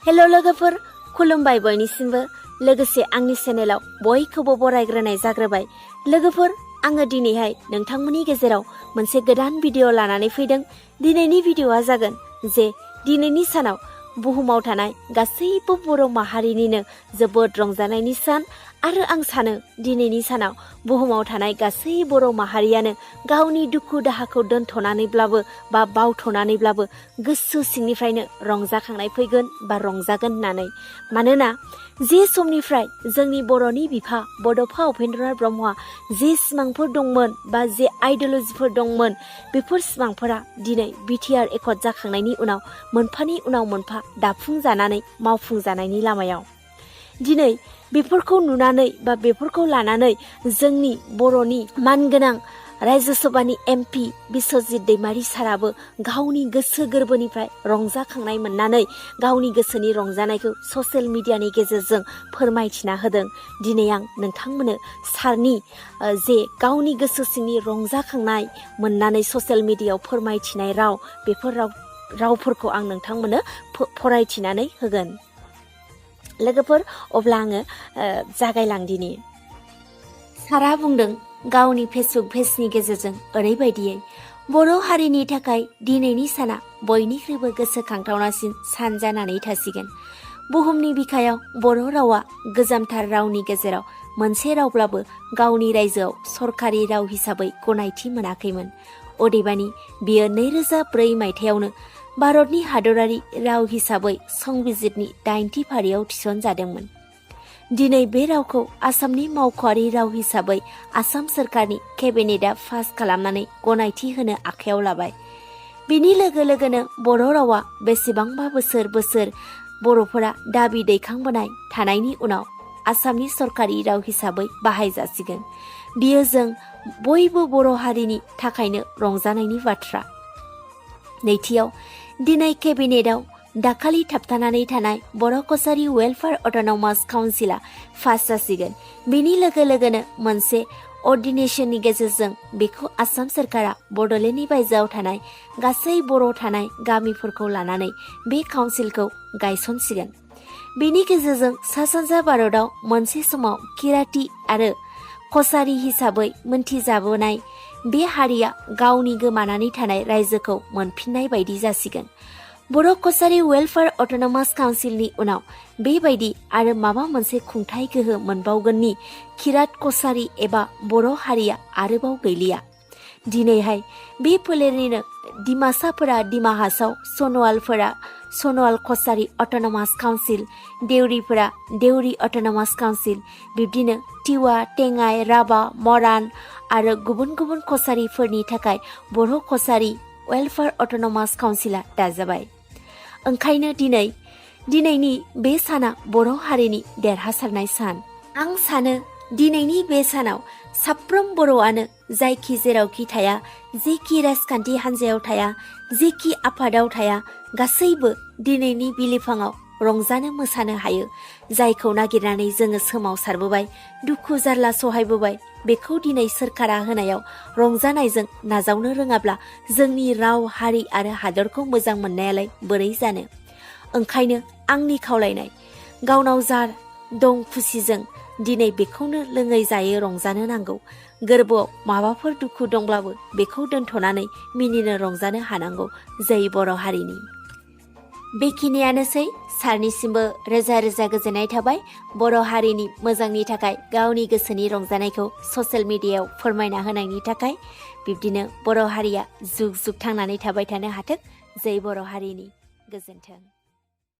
हेल' लोगोफोर, खुलुमबाय बयनिसिमबो। लोगोसे आंनि चेनेलाव बयखौबो बरायग्रोनाय जाग्रोबाय। लोगोफोर, आङो दिनैहाय नोंथांमोननि गेजेराव मोनसे गोदान भिडिअ लानानै फैदों। दिनैनि भिडिअआ जागोन जे दिनैनि सानाव बुहुमाव थानाय गासैबो बर' माहारिनिनो जोबोद रंजानायनि सान आरो आं सानो दिनैनि सानाव बुहुमाव थानाय गासै बर' माहारियानो गावनि दुखु दाहाखौ दोनथ'नानैब्लाबो बा बावथ'नानैब्लाबो गोसो सिंनिफ्रायनो रंजाखांनाय फैगोन बा रंजागोन होननानै। मानोना जे समनिफ्राय जोंनि बर'नि बिफा बड'फा उपेन्द्रनाथ ब्रह्मआ जे सिमांफोर दंमोन बा जे आइडिय'लजिफोर दंमोन, बेफोर सिमांफोरा दिनै बिटिआर एकर्ड जाखांनायनि उनाव मोनफानि उनाव मोनफा दाफुंजानानै मावफुंजानायनि लामायाव। दिनै बेफोरखौ नुनानै बा बेफोरखौ लानानै जोंनि बर'नि मानगोनां रायजो सभानि एमपि बिस्वजित दैमारी साराबो गावनि गोसो गोरबोनिफ्राय रंजाखांनाय मोननानै गावनि गोसोनि रंजानायखौ ससियेल मिडियानि गेजेरजों फोरमायथिना होदों। दिनै आं नोंथांमोननो सारनि जे गावनि गोसो सिंनि रंजाखांनाय मोननानै ससियेल मिडियायाव फोरमायथिनाय राव, बेफोर रावफोरखौ आं नोंथांमोननो फरायथिनानै होगोन। लोगोफोर, अब्ला आङो जागायलांदिनि। सारा बुंदों गावनि फेसबुक पेजनि गेजेरजों ओरैबायदियै, बर' हारिनि थाखाय दिनैनि साना बयनिख्रुइबो गोसोखांथावनासिन सान जानानै थासिगोन। बुहुमनि बिखायाव बर' रावा गोजामथार रावनि गेजेराव मोनसे रावब्लाबो गावनि रायजोआव सरखारि राव हिसाबै गनायथि मोनाखैमोन। अदेबानि बियो 2004 मायथाइयावनो भारतनि हादरारि राव हिसाबै संबिजितनि 8थि फारियाव थिसनजादोंमोन। दिनै बे रावखौ आसामनि मावख'आरि राव हिसाबै आसाम सोरखारनि केबिनेटआ पास खालामनानै गनायथि होनो आखायाव लाबाय। बिनि लोगो लोगोनो बर' रावा बेसेबांबा बोसोर बर'फोरा दाबि दैखांबोनाय थानायनि उनाव आसामनि सरखारि राव हिसाबै बाहायजासिगोन। बियो जों बयबो बर' हारिनि थाखायनो रंजानायनि बाथ्रा। नैथियाव, दिनै केबिनेटआव दाखालि थाबथानानै थानाय बर' कसारि वेलफेयार अट'नमास काउन्सिलआ पास जासिगोन। बेनि लोगो लोगोनो मोनसे अर्डिनेशननि गेजेरजों बेखौ आसाम सोरखारा बड'लेण्डनि बायजोआव थानाय गासै बर' थानाय गामिफोरखौ लानानै बे काउन्सिलखौ गायसनसिगोन। बेनि गेजेरजों सा सानजा भारतआव मोनसे समाव किराति आरो कसारि हिसाबै मोनथिजाबोनाय बे हारिया गावनि गोमानानै थानाय रायजोखौ मोनफिननाय बायदि जासिगोन। बर' कसारि वेलफेयार अट'नमास काउन्सिलनि उनाव बेबायदि आरो माबा मोनसे खुंथाय गोहो मोनबावगोननि किरात कसारि एबा बर' हारिया आरोबाव गैलिया। दिनैहाय बे फोलेरनिनो डिमासाफोरा डिमा हासाव, सन'वालफोरा सन'वाल कसारि अट'नमास काउन्सिल, देउरिफोरा देउरि अट'नमास काउन्सिल, बिब्दिनो टिवा, टेङाइ, राभा, मरान आरो गुबुन गुबुन कसारिफोरनि थाखाय बर' कसारि वेलफेयार अट'नमास काउन्सिलआ दाजाबाय। ओंखायनो दिनैनि बे साना बर' हारिनि देरहासारनाय सान। आं सानो दिनैनि बे सानाव साफ्रोम बर'आनो जायखि जेरावखि थाया, जेखि राजखान्थि हान्जायाव थाया, जेखि आफादाव थाया, गासैबो दिनैनि बिलिफाङाव रंजानो मोसानो हायो। जायखौ नागिरनानै जोङो सोमावसारबोबाय, दुखु जारला सहायबोबाय, बेखौ दिनै सोरखारा होनायाव रंजानायजों नाजावनो रोङाब्ला जोंनि राव, हारि आरो हादरखौ मोजां मोननायालाय बोरै जानो। ओंखायनो आंनि खावलायनाय, गावनाव जा दं खुसिजों दिनै बेखौनो लोङै जायै रंजानो नांगौ। गोरबोआव माबाफोर दुखु दंब्लाबो बेखौ दोनथ'नानै मिनिनो रंजानो हानांगौ। जै बर' हारिनि। बेखिनियानोसै। सारनिसिमबो रोजा रोजा गोजोननाय थाबाय। बर' हारिनि मोजांनि थाखाय गावनि गोसोनि रंजानायखौ ससियेल मिडियायाव फोरमायना होनायनि थाखाय। बिब्दिनो बर' हारिया जुग जुग थांनानै थाबाय थानो हाथों। जै बर' हारिनि। गोजोन्थों।